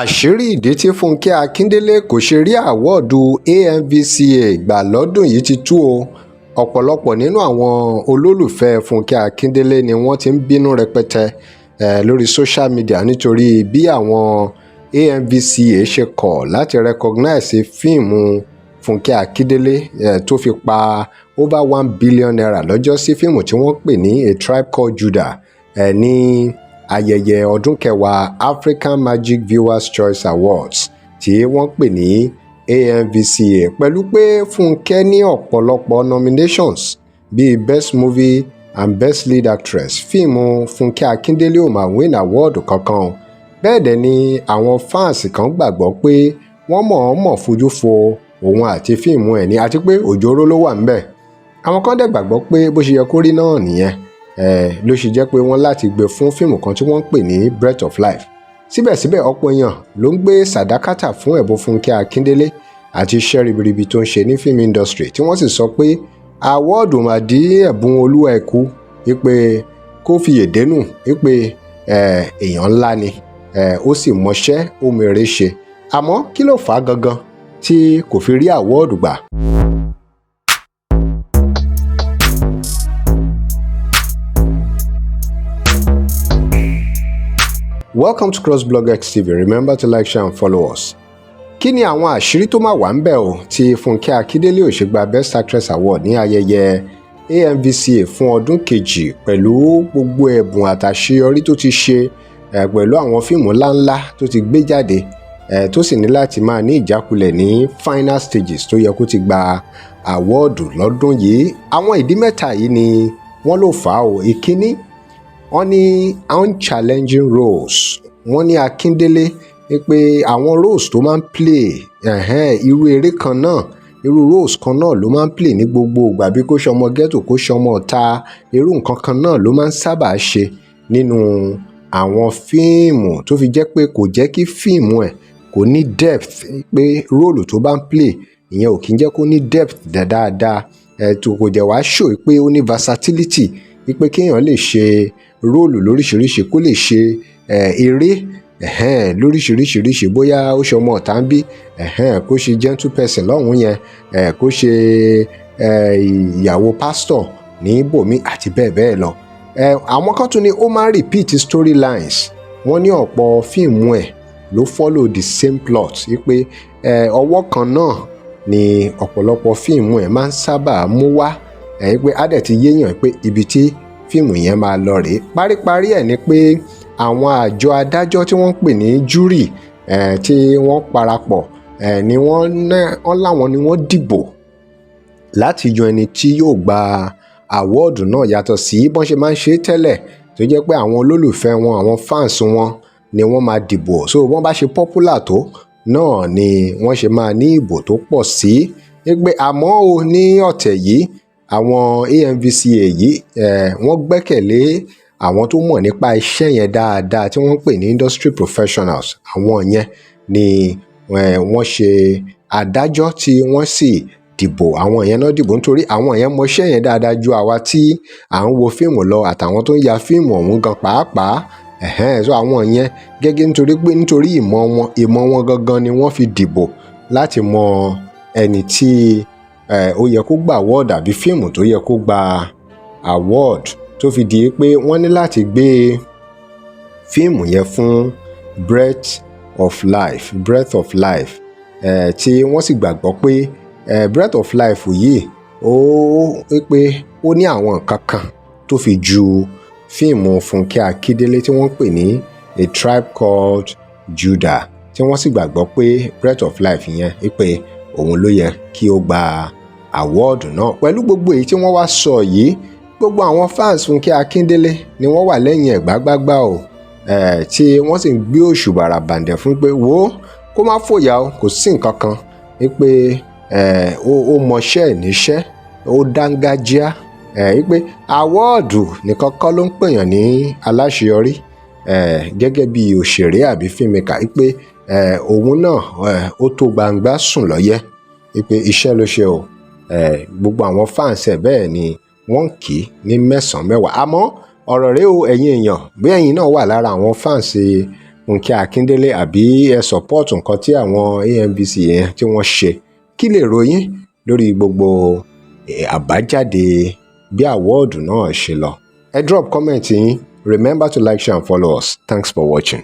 Àṣírí ìdí tí Fúnkẹ́ Akíndélé kò ṣe rí àwọ́ọ̀dù AMVCA gbà lọ́dún yìí ti tú o. Ọ̀pọ̀lọpọ̀ nínú àwọn olólùfẹ́ Fúnkẹ́ Akíndélé ni wọ́n ti ń bínú rẹpẹtẹ lórí social media nítorí bí àwọn AMVCA ṣe kọ̀ láti recognise fíìmù Fúnkẹ́ Akíndélé tó fi pa over ₦1 billion lọ́jọ́sí, fíìmù tí wọ́n pè ní A Tribe Called Judah, ní ayẹyẹ ọdún kẹwàá African Magic Viewers Choice Awards tí wọ́n pè ní AMVCA, pẹ̀lú pé Fúnkẹ́ ní ọ̀pọ̀lọpọ̀ nominations bíi Best Movie and Best Lead Actress. Fíìmù Fúnkẹ́ Akíndélé ò mà win award kankan. Bẹ́ẹ̀ dẹ̀ ni àwọn fans kan gbàgbọ́ pé wọ́n mọ̀ọ́mọ̀ fojú fo òun àti fíìmù ẹ̀ ní, àti pé òjòrò ló wà ńbẹ̀. Àwọn kan dẹ̀ gbàgbọ́ pé bó ṣe yẹ kó rí náà nìyẹn, ló ṣe jẹ́ pé wọ́n láti gbé fún fíìmù kan tí wọ́n ń pè ní Breath of Life. Síbẹ̀síbẹ̀, ọ̀pọ̀ èèyàn ló ń gbé sàdákátà fún ẹ̀bùn Fúnkẹ́ Akíndélé àti iṣẹ́ ribiribi tó ń ṣe ní film industry, tí wọ́n sì sọ pé award mà dí ẹ̀bùn olúwa ẹ̀kú, wípé kó fi èdè nù, wípé èèyàn ńlá ni, ó sì mọṣẹ́ ó mèrè ṣe. Àmọ́ kí ló fà á gangan tí kò fi rí award gbà? Welcome to crossblog XTV. Remember to like, share and follow us. Kí ni àwọn àṣírí tó máa wà ń bẹ̀ o tí Fúnkẹ́ Akíndélé ò ṣe gba Best Actress Award ní ayẹyẹ AMVCA fún ọdún kejì, pẹ̀lú gbogbo ẹ̀bùn àtàṣeyọrí tó ti ṣe, pẹ̀lú àwọn fíìmù ńláńlá tó ti gbé jáde, tó sì ní láti máa ní ìjákulẹ̀ ní final stages tó yẹ kó ti gba award lọ́dún yìí? Àwọn ìdí mẹ́ta yìí ni wọ́n lò fà á o. Ìkíní, wọ́n ní unchallenging roles. Wọ́n ní Akíndélé pé àwọn roles tó máa ń play, irú eré kan náà, irú roles kan náà ló máa ń play ní gbogbo ìgbà, bí kò ṣọmọ ghetto, kó ṣọmọ ọ̀ta, irú nǹkan kan náà ló máa ń sábà ṣe nínú àwọn fíìmù, tó fi jẹ́ pé kò jẹ́ kí fíìmù ẹ̀ kò ní depth, pé role tó bá ń play ìyẹn ò kí ń jẹ́ kó ní depth dáadáa, tó kò jẹ́ wàá show pé ó ní versatility, wípé kéèyàn lè ṣe role lóríṣiríṣi, kó lè ṣe eré lóríṣiríṣiríṣi, bóyá ó ṣe ọmọ ọ̀tá ń bí, kó ṣe gentle person lọ́hùn yẹn, kó ṣe ìyàwó pastor ní bòmí àti bẹ́ẹ̀ bẹ́ẹ̀ lọ. Àwọn kan tún ní ó máa ń repeat storylines. Wọ́n ní ọ̀pọ̀ fíìmù ẹ̀ ló follow the same plot, wípé ọwọ́ kan náà ni ọ̀pọ̀lọpọ̀ fíìmù ẹ̀ máa ń sábà mú wá, pé á dẹ̀ ti yéèyàn pé ibi tí fíìmù yẹn máa lọ rèé. Paríparí ẹ̀ ni pé àwọn àjọ adájọ́ tí wọ́n ń pè ní jury, tí wọ́n parapọ̀, ni wọ́n láwọn ni wọ́n dìbò láti yan ẹni tí yóò gba award náà, yàtọ̀ sí bọ́n ṣe máa ń ṣe tẹ́lẹ̀, tó jẹ́ pé àwọn olólùfẹ́ wọn, àwọn fans wọn ni wọ́n máa dìbò. So wọ́n bá ṣe popular tó náà ni wọ́n ṣe máa ní ìbò tó pọ̀ sí. Pé àmọ́ o, ní ọ̀tẹ̀ yìí, àwọn AMVCA yìí, wọ́n gbẹ́kẹ̀lé àwọn tó mọ̀ nípa iṣẹ́ yẹn dáadáa tí wọ́n ń pè ní industry professionals. Àwọn yẹn ni wọ́n ṣe adájọ́ tí wọ́n sì dìbò. Àwọn yẹn náà dìbò nítorí àwọn yẹn mọṣẹ́ yẹn dáadáa ju àwa tí à ń wo fíìmù lọ, àtàwọn tó ń ya fíìmù ọ̀hún gan pàápàá. So àwọn yẹn gẹ́gẹ́ nítorí pé nítorí ìmọ̀ wọn gangan ni wọ́n fi dìbò láti mọ ẹni tí ó yẹ kó gba award àbí fíìmù tó yẹ kó gba award, tó fi di pé wọ́n ní láti gbé fíìmù yẹn fún Breath of Life, Breath of Life, tí wọ́n sì gbàgbọ́ pé Breath of Life yìí, ó pé ó ní àwọn nǹkan kan tó fi ju fíìmù Fúnkẹ́ Akíndélé tí wọ́n ń pè ní A Tribe Called Judah, tí wọ́n sì gbàgbọ́ pé Breath of Life yẹn, pé òun ló yẹ kí ó gba award náà. Pẹ̀lú gbogbo èyí tí wọ́n wá sọ yìí, gbogbo àwọn fans Fúnkẹ́ Akíndélé ni wọ́n wà lẹ́yìn ẹ̀ gbágbágbá o, tí wọ́n sì ń gbé òṣùbà ràbàǹdẹ̀ fún pé wo kó má fòyà o, kò sí nǹkan kan, wípé ó mọṣẹ́ ẹ̀ níṣẹ́, ó dángájíá, wípé award nìkan kọ́ ló ń pèèyàn ní aláṣeyọrí gẹ́gẹ́ bí òṣèré àbí filmmaker, wípé òun náà ó tó gbangba sùn lọ́yẹ́, wípé iṣẹ́ ló ṣe o. Gbogbo àwọn fans ẹ̀ bẹ́ẹ̀ ni wọ́n ń kì í ní mẹ́sàn-án mẹ́wàá. Àmọ́ ọ̀rọ̀ rèé o, ẹ̀yin èèyàn, bí ẹ̀yin náà wà lára àwọn fans. Fúnkẹ́ Akíndélé, àbí ẹ support nǹkan tí àwọn AMVCA yẹn tí wọ́n ṣe? Kí lèrò yín lórí gbogbo àbájáde bí award náà ṣe lọ? Ẹ drop comment yín. Remember to like, share and follow us. Thanks for watching.